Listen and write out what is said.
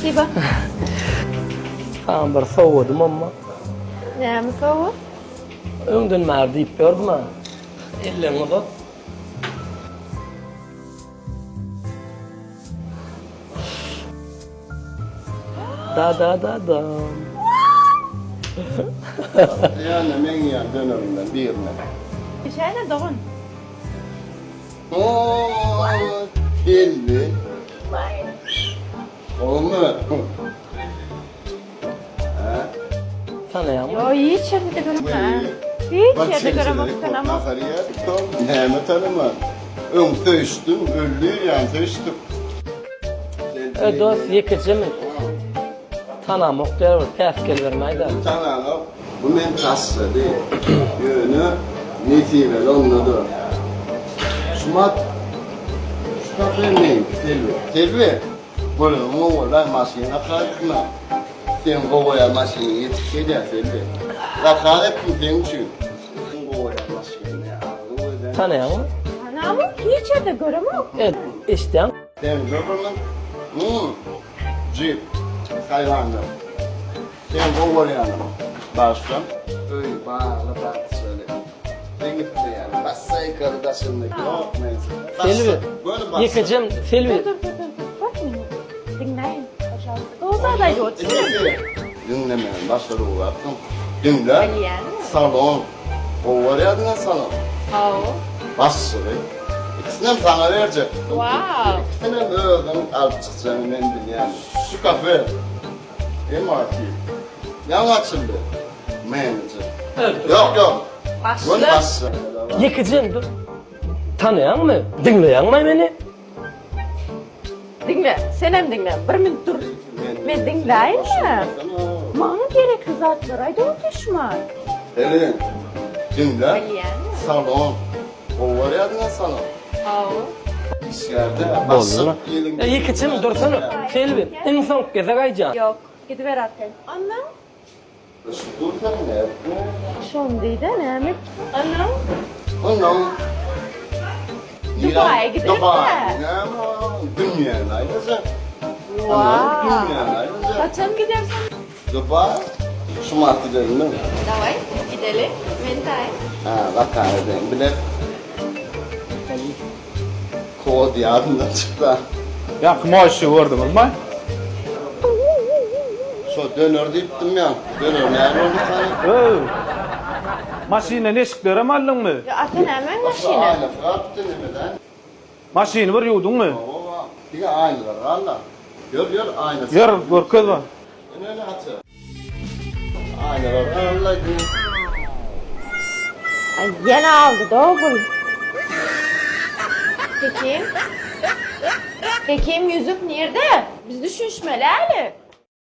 Spasiba. Saňa bir sowgadym bar. Näme sowgat? Öňden bäri diýip ýördüm-ä. Elleňi uzat. Da da da da. Ýa-da meň ýan dönerimden birine. Düşäýle dogan. Oo, geldi. Gowumy? Hä? Tanaýaňmy? Ýo, hiç ýerde göremok. Hiç ýerde göremok, tanamok. Nahar iýerdik, näme tanaman. Öň söýüşdim, öldi, ýa söýüşdik. E dost, ýekejemi? Tanamok diýer bir päsgel bermäýdä. Tananok. Bu meni taşlady. Ýöne nesibeli onda-da. Şumat şu kafe meňki Selbi. Selbi, göreniň gowy-la maşyn zakaz etdim-ä. Seň gowaýan maşynyň ýetip gelýär Selbi. Zakaz etdim seň üçin. Seň gowaýan maşynyňy arzuw eden. Tanaýaňmy? Tanamok, hiç ýerde göremok. E, eşitýäň? Seň jogabyň? Hum. Jip, haýwanlar. Seň gowy görýäniň. Bagyşla. Öý bagly bakjaly. Seň isleýäniň. Bassaýkaly daşynda ýok men. Selbi. Ýekejem Selbi. Dur dur dur dur. Bir minut. Diňläýin. Pažalsta. Gowy zat aýdyp otyrsyň. Diňlemän başa ruglapsyň. Diňle. Bilýänim. Salon. Gowy görýärdiň-ä salon. Hawa. Başlygy. Ikisinem saňa berjek. Wow. Ikisinem özüň alyp çykjagyňy men bilýän. Şu kafe. MRT. Ýaňy açyldy. Menejer. Ýok, ýok. Başlyk. Başlyk. Ýekejem dur. Tanaýaňmy? Diňleýäňmi meni? Diňle, senem diňle. Bir minut dur. Men diňläýin-le. Maňa gerekli zatlary aýdyp otur şumat. Helen, diňle. Bilýän. Salon. Gowy barýardyň-a salon. Hawa. Işgärde başlyk ýeliň. E, ýekejem dursana. Selbi, iň soňky gezek aýdýan. Ýok, gidiber arkaýyn. Onnoň? Yşyk dur sen nätdiň? Şony diýdä näme? Onnoň? Onnoň. Dubaýa gideris-ä. Dubaý näme o? Dünýäni aýlajak. Wow. Dünýäni aýlajak. Haçan gidersiň? Dubaý? Şu mart gidelinmi? Daway, gideli. Men taýyn. Hä, zakaz edeýin. Bilet. Kod ýadymdan çykda. Ýaňky moşy gördüňizmi? Şo döner diýipdim ýa. Döner näme boldy hany? Öw. Maşyndan eşiklerem aldyňmy? Ýa ata nämäň maşyny? Aýnasy galypdy nemeden. Maşyny bir ýuwduňmy? Hawa, diňe aýnalar galdy. Ýör, ýör, aýnasy. Ýör, görkez bar. Ine, ine, haça. Aýnalar galdy diňe. Aý, ýene aldy-da bul. Hekim? Hekim, ýüzük nirde? Biz düşünişmeli häli.